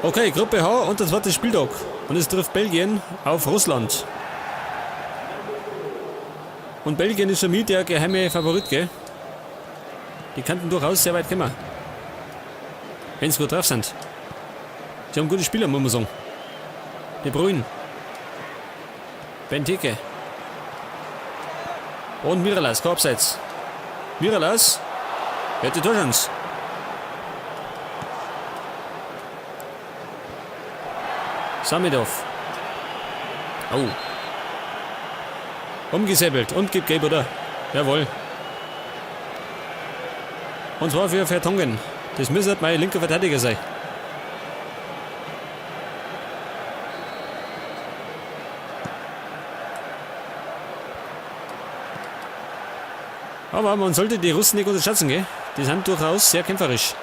Okay, Gruppe H und der zweite Spieltag. Und es trifft Belgien auf Russland. Und Belgien ist für mich der geheime Favorit, gell? Die könnten durchaus sehr weit kommen. Wenn sie gut drauf sind. Sie haben gute Spieler, muss man sagen. De Bruyne. Benteke. Und Mirallas, kein Abseits. Mirallas. Hätte Torchance. Samedov. Oh. Umgesäbelt und gibt gelb, oder? Jawohl. Und zwar für Vertonghen. Das müsste mein linker Verteidiger sein. Aber man sollte die Russen nicht unterschätzen, gell? Die sind durchaus sehr kämpferisch.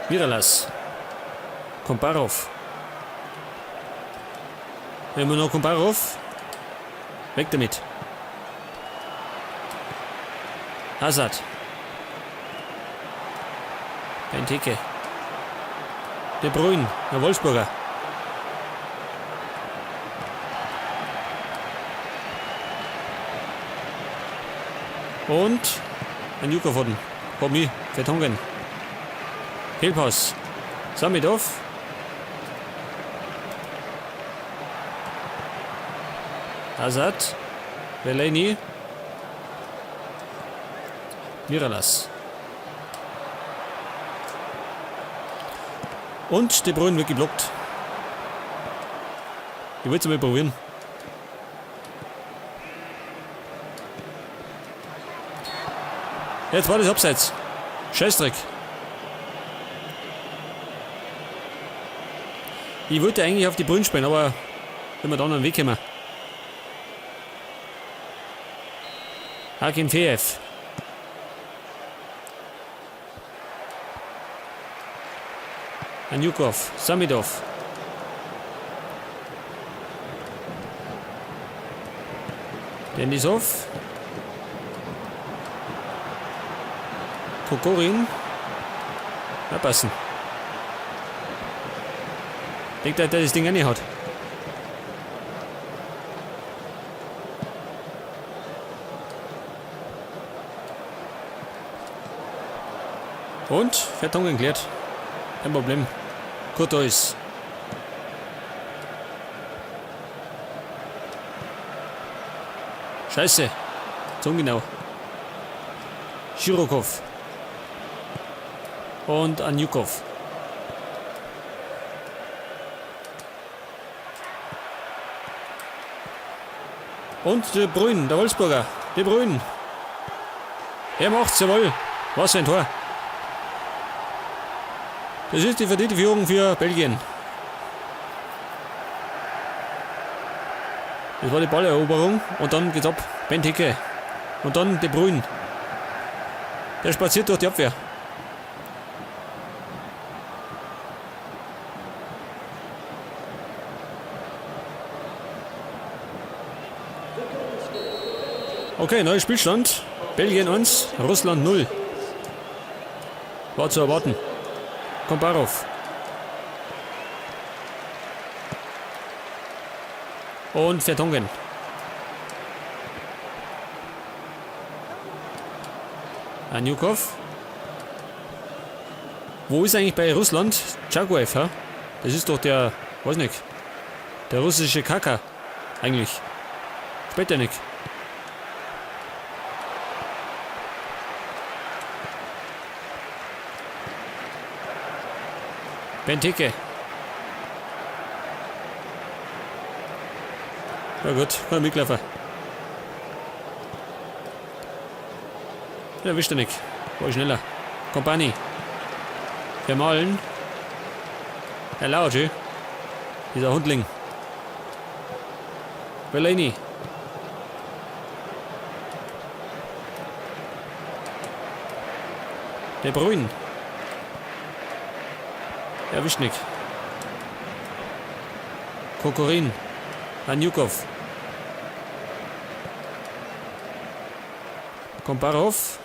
Mirallas. Komparov. Immer noch Komparov. Weg damit. Hazard. Benteke. De Bruyne, der Wolfsburger. Und ein Juka von Bobby Vertonghen. Fehlpass. Samedov. Hazard. Fellaini. Mirallas. Und De Bruyne wird geblockt. Ich wollte es mal probieren. Jetzt war das Abseits. Scheißdreck. Ich wollte eigentlich auf die Bruyne spielen, aber wenn wir da noch einen Weg kommen. Akinfeev. Anjukov, Samedov. Denisov. Kokorin. Na, passen. Denkt er, der das Ding reinhaut. Und Vertonghen klärt. Kein Problem. Courtois. Scheiße. Zu ungenau. Schirokov. Und Anjukov. Und De Bruyne, der Wolfsburger. De Bruyne. Er macht's, jawohl. Was für ein Tor. Das ist die verdiente Führung für Belgien. Das war die Balleroberung und dann geht's ab. Benteke. Und dann De Bruyne. Der spaziert durch die Abwehr. Okay, neuer Spielstand. Belgien 1, Russland 0. War zu erwarten. Komparov. Und Vertonghen. Anjukov. Wo ist eigentlich bei Russland Dzagoev, ha? Das ist doch der, weiß nicht, der russische Kaka. Eigentlich. Später nicht. Benteke. Ja gut, kann mitlaufen. Ja, erwischt er nicht. War schneller. Kompany. Vermalen. Herr Lauge. Dieser Hundling. Fellaini. De Bruyne. Erwischt nicht. Kokorin. Anjukov. Kombarov.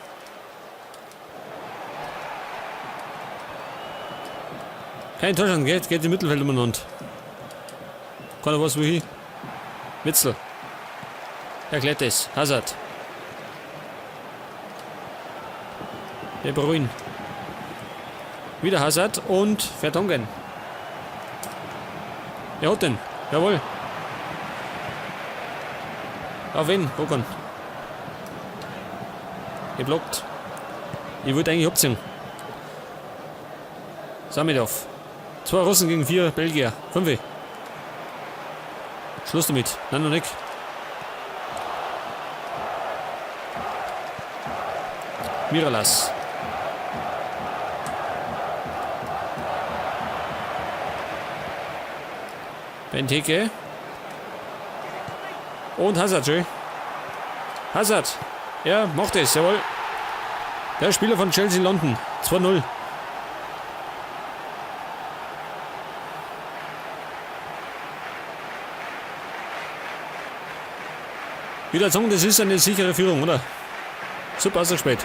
Kein Torschance, geht, geht im Mittelfeld umeinander. Keiner weiß wohin. Witzel. Erklärt es. Hazard. De Bruyne. Wieder Hazard und Vertonghen. Er hat den. Jawohl. Auf wen? Bogan. Geblockt. Ich wollte eigentlich abziehen. Samedov. 2 Russen gegen 4 Belgier. 5. Schluss damit. Nein, noch nicht. Mirallas. Benteke. Und Hazard, schön. Hazard. Er macht es, jawohl. Der Spieler von Chelsea London. 2-0. Wieder sagen, das ist eine sichere Führung, oder? Super ausgespielt.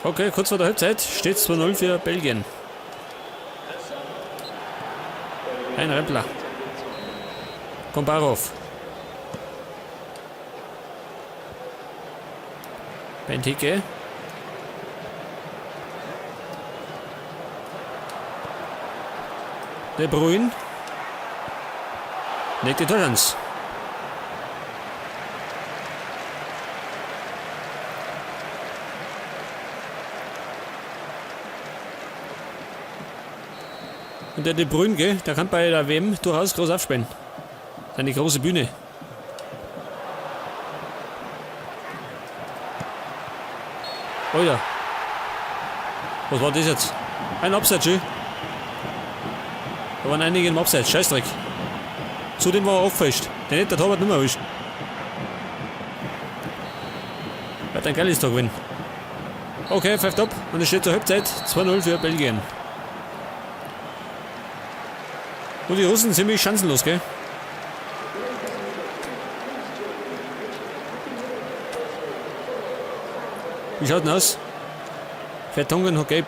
Okay, kurz vor der Halbzeit steht es 2-0 für Belgien. Ein Rempler. Kombarov. Benteke. De Bruyne. Legt die Torchance. Und der De Bruyne, gell, der kann bei der WM durchaus groß aufspielen. Seine große Bühne. Alter. Was war das jetzt? Ein Abseits, schön. Da waren einige im Abseits. Scheißdreck. Zudem war er auffälscht. Der hätte der Torwart nicht mehr erwischt. Wird ein geiles Tor gewinnen. Okay, pfeift ab. Und es steht zur Halbzeit 2-0 für Belgien. Und die Russen ziemlich chancenlos, gell? Wie schaut denn aus? Vertonghen hat gelb.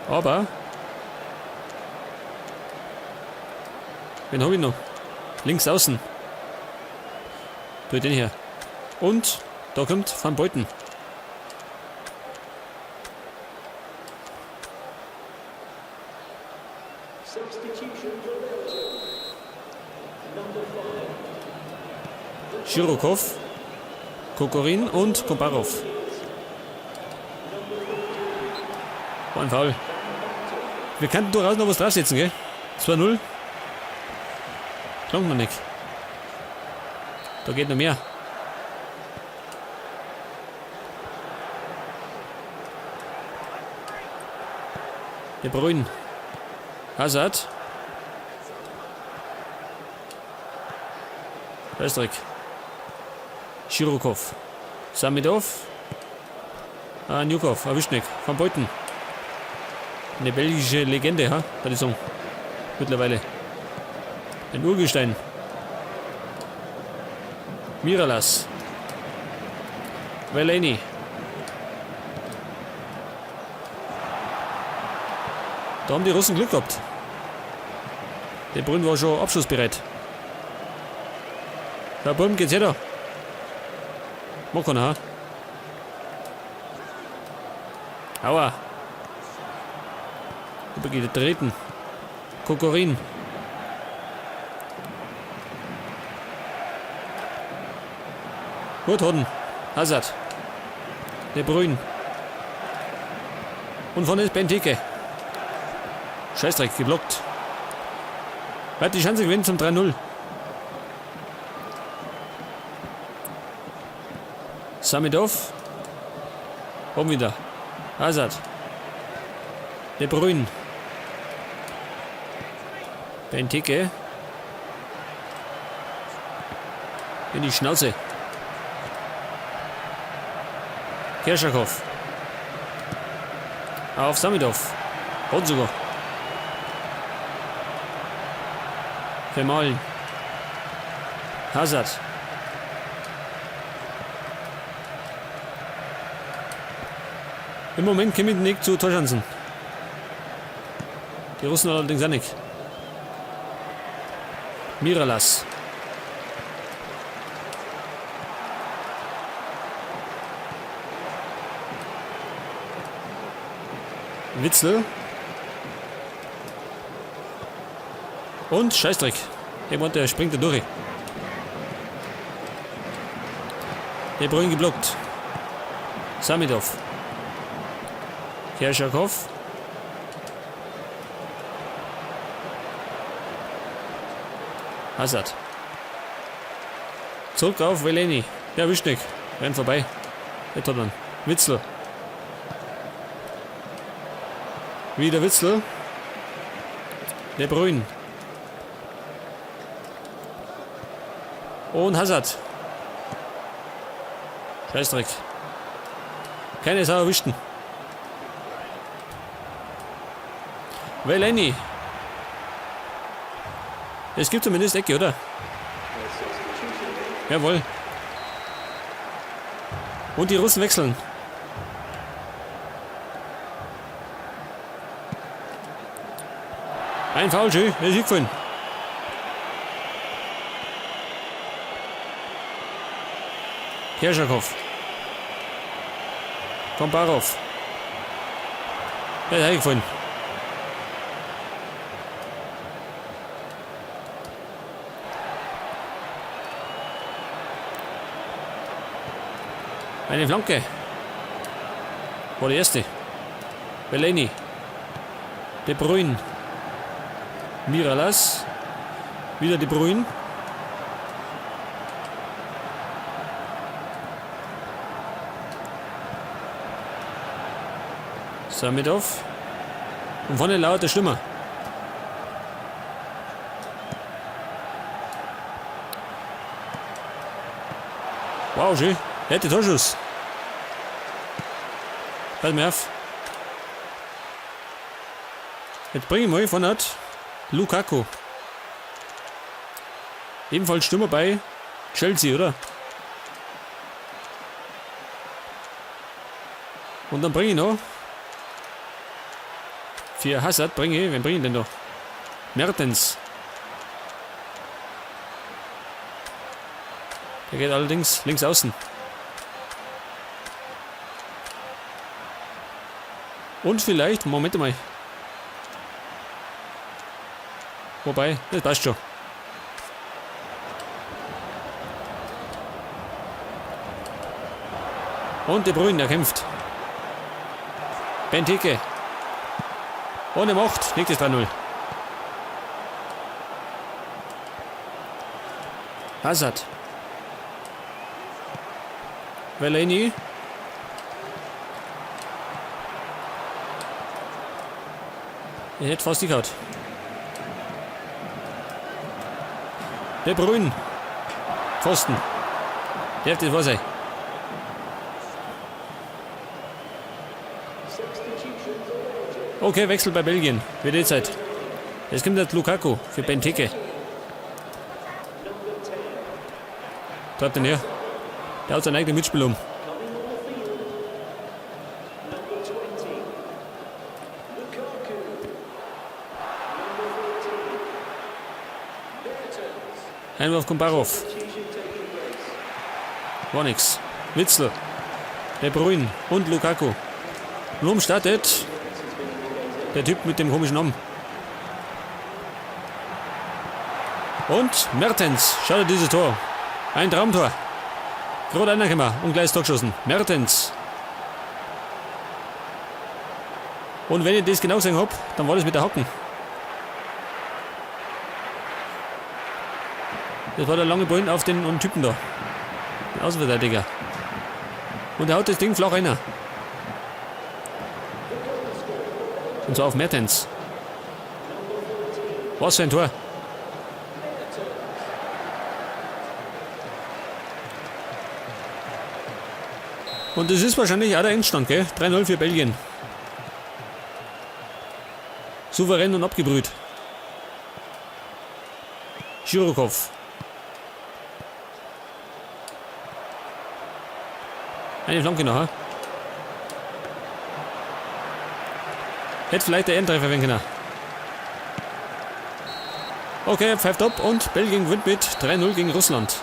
Aber. Wen hab ich noch? Links außen. Tu ich den her. Und da kommt Van Buyten. Schirokov, Kokorin und Kombarov. War ein Foul. Wir könnten durchaus noch was draufsetzen, gell? 2-0. Klang noch nicht. Da geht noch mehr. De Bruyne. Hazard. Scheißdreck. Schirokov. Samedov. Ah, Njukov. Erwischt nicht. Van Buyten. Eine belgische Legende, ha? Kann ich sagen. Mittlerweile. Ein Urgestein. Mirallas. Fellaini. Da haben die Russen Glück gehabt. Der Brünn war schon abschlussbereit. Da Buben geht's her da. Mag keiner, ha? Aua. Übergetreten. Kokorin. Gut, Hoden. Hazard. De Bruyne. Und vorne ist Benteke. Scheißdreck, geblockt. Hat die Chance gewinnen zum 3-0. Samedov. Oben wieder. Hazard. De Bruyne. Benteke. In die Schnauze. Kerschakow. Auf Samedov. Rot sogar. Vermalen. Hazard. Im Moment komme ich nicht zu Torchancen. Die Russen allerdings auch nicht. Miralas. Witzel. Und Scheißdreck. Der meint, der springt da durch. De Bruyne geblockt. Samedov. Kerschakow. Hazard. Zurück auf Veleni. Der erwischt nicht. Rennt vorbei. Der Tottenham. Witzel. Wieder Witzel. De Bruyne. Und Hazard. Scheißdreck. Keine Sau erwischten. Veleni. Es gibt zumindest Ecke, oder? Jawohl. Und die Russen wechseln. Ein Foul, schön. Der ist hingefallen. Kerschakow. Kombarov. Der ist eingefallen. Eine Flanke. War die erste. Bellini. De Bruyne. Miralas. Wieder De Bruyne. Samedov. Und vorne lauert der Stürmer. Wow, schön. Hätte Torschuss. Pass mir auf. Jetzt bringe ich mal von hat Lukaku. Ebenfalls Stürmer bei Chelsea, oder? Und dann bringe ich noch. Für Hazard bringe ich. Wen bringe ich denn da? Mertens. Der geht allerdings links außen. Und vielleicht, Moment mal. Wobei, das passt schon. Und De Bruyne, der kämpft. Benteke. Ohne Macht, liegt es 3-0. Hazard. Veleni. Er hätte fast gehauen. De Bruyne. Pfosten. Darf das wahr sein? Okay, Wechsel bei Belgien. Wird eh Zeit. Jetzt kommt der Lukaku für Benteke. Treibt den her. Der hat seinen eigenen Mitspieler um. Einwurf Kombarov. War nix. Witzel. De Bruyne und Lukaku. Blum startet. Der Typ mit dem komischen Namen. Und Mertens. Schaut dir dieses Tor. Ein Traumtor. Gerade einer gekommen und gleich das Tor geschossen. Mertens. Und wenn ich das genau gesehen hab, dann war das mit der Hacken. Das war der lange Ball auf den Typen da. Den Außenverteidiger. Und er haut das Ding flach rein. Und zwar auf Mertens. Was für ein Tor. Und das ist wahrscheinlich auch der Endstand, gell? 3-0 für Belgien. Souverän und abgebrüht. Shirokov. Eine Flanke noch, ha? Hätte vielleicht der Endtreffer werden können. Okay, pfeift ab und Belgien gewinnt mit 3-0 gegen Russland.